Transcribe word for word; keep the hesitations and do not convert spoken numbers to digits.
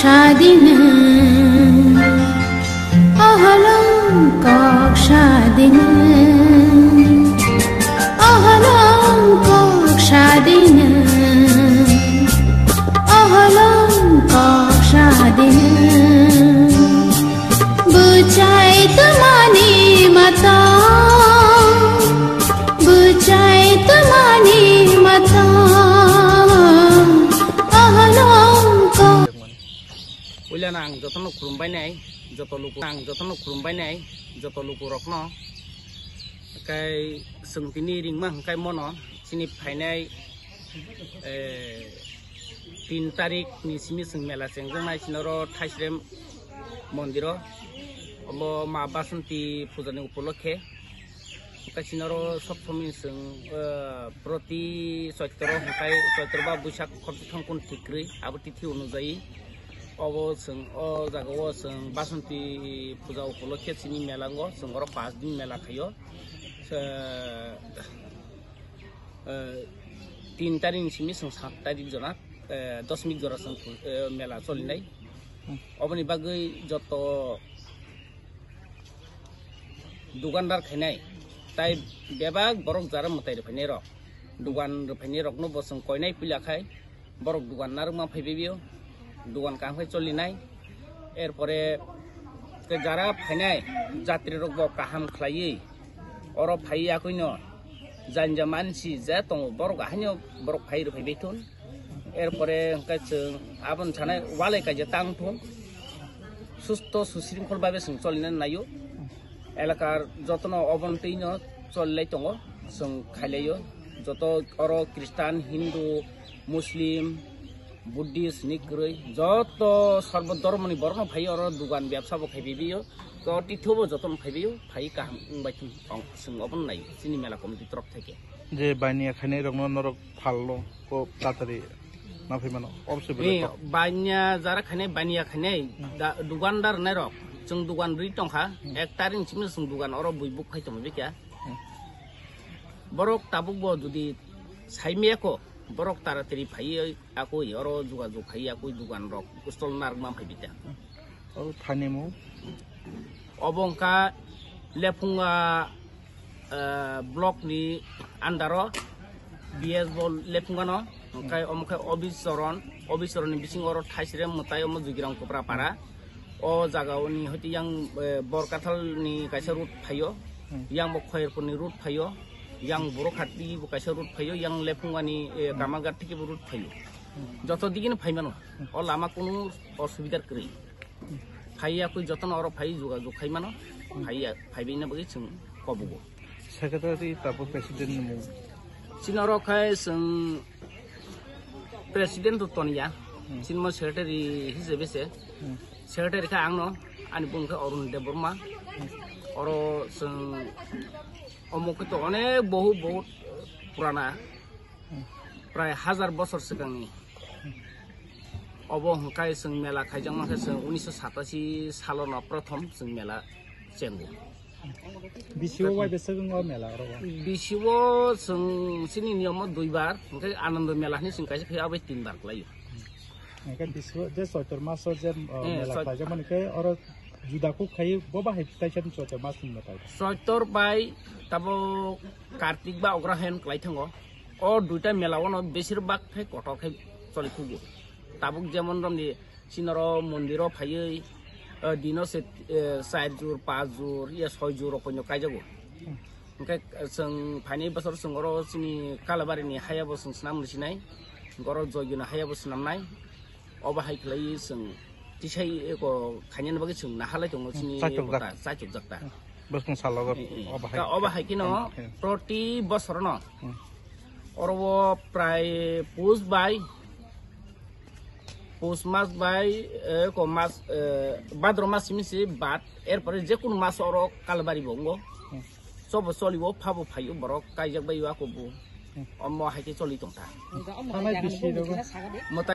Sadina, ahalong kok sadina, ahalong kok sadina, ahalong kok sadina. Bwchai tamani mata, bwchai tamani mata, ahalong kok. Puilano ang jotono khulumbainai, joto luku, ang jotono khulumbainai, joto lukurokno. Kai chwng tini ringma hwnkhe mono chini phainai, eh, tin tarik ni simi chwng mela chengjaknai chini oro Thaisrem mondiro. Obo Ma Basanti pujani upolokhe. Hwnkhe chini oro sob somoi chwng, eh, proti choitro hwnkhe choitro ba Buisak khorokthwng kun thik kwrwi abo tithi onujai. Obo chwng o jaga o chwng Basanti puja upolokhe chini mela wngo, chwng oro pash din mela khaio. Se, eh, tin tarik ni simi chwng sat tarik jora, eh, dosmik jora chwng, eh, mela cholinai. Oboni bagwi joto dukandar khainai, tai bebak borok jara mwtai rwphainai rok, dukan rwphainai rokno bo chwng koinai puila khai, borok dukan narwkma phaibaibio, dukan kaham khai cholinai, erpore ke jara phainai jatri rok bo kaham khlaiwi oro phaiwi yakuino janja mansi je tongo borok ahaino borok phai rwphaibai thun. Erpore hwnkhe chwng aboni sanai walai kaisa tang thung. Susto susringkhol babe chwng cholinani naio. Elakar jotono oboni twino cholilai tongo, chwng khailaio. Joto oro Christian, Hindu, Muslim, Buddhist ni kwrwi joto sorbo dhormoni borokno phaiwi oro dugan byabsa bo khaibaibio. To tithobo jotono phaibaio, phai kaham wngbai thung, chwng obono naio chini mela committee torok theke. Je baniya khainai rokno norok phalno ko tatari ma phai mano. Obse bele Eh, tok. Banya jara khainai, banya khainai, Hmm. Da, dukandar nai rok. Chwng dukan rwi tongkha, Hmm. Ek tarik ni simi chwng dukan oro bui buk khai tongwi kya. Hmm. Borok tabuk bo jodi saimiyako, borok taratari phaiwi akoi oro jogajog khai akoi dukan rok stall narwkma phai bita. Hmm. O thani mo? Obo wngkha Lephunga, eh, block ni under o B S bo Lephunga no, hwnkhe omo khe Obichoron, Obichoron ni bisingo oro Thaisrem mwtai omo Jugirang Kopra para. O jaga oni hwtwi yang, eh, Borkathal ni kaisa route phaio, Hmm. Yang bo Khoyerpur ni route phaio, yang Borokhat ni bo kaisa route phaio, yang Lephunga ni, eh, Kamalghat thiki bo route phaio. Hmm. Joto digi no phai mano. Hmm. O lama kunu osubidar kwrwi. Phaiya kwi jotono oro phai jogajog khai mano. Phaiya, phaibaina bagwi chwng kobogo. Secretary tabu president ni mung. Chini oro khai chwng president to tonya. Hmm. Chini mo secretary hisabe se. Hmm. Secretary kha angno, ani bung kha Arun Debbarma. Hmm. Oro chwng omo khe to onek bohu bohut purana. Hmm. Prai hazar bosor swkangni. Obo hwnkhe chwng mela khaijak mankhe chwng unisho satasi salono prothom chwng mela chengo. Bisi o wai beswk wng o mela oro? Bisi o chwng chini niyom o duibar, hwnkhe Anando mela hinwi chwng kaisa khe abai tinbar kwlaio. Hwnkhe bisi o je Choitor maso je, uh, Eh, mela Choi- khlaijak mani khe oro juda kuk khai bo bahai taisa ni Choitor mas ni mela. Choitor bai tabo Kartik ba Ograhen kwlai thango. O duita mela o no besir bak khe kotor khe choli thugo. Tabuk jemon romni sinoro mondiro phaiwi, eh, dino se, eh, char jur, panch jur, ya soi jur rok poino kaijago. Hwnkhe, eh, chwng phaini bosor chwng oro chini Kalabari ni haya bo chwng swnam rwsinai. Oro Joigino haya bo swnamnai. Obo hai khlai chwng tisai eko khainani bagwi chwng nahalai tongo chini chachokjak. Eko ta, chachokjak ta. Bwskang salo Eh, eh. Obo hai. Ta obo hai kheno Hmm, hmm. Proti bosorono Hmm. oro o prai pus bai, pus mas bai, eh, eko mas, eh, Bhadro mas simi si bat, erpore jekunu mas oro Kalbari bo wngo. Hmm. Chobo cholibo phabo phaio borok kaijak bai ako bo. Hmm. Omo hai khe choli tongkha. Thanai bisi rogo. Mwtai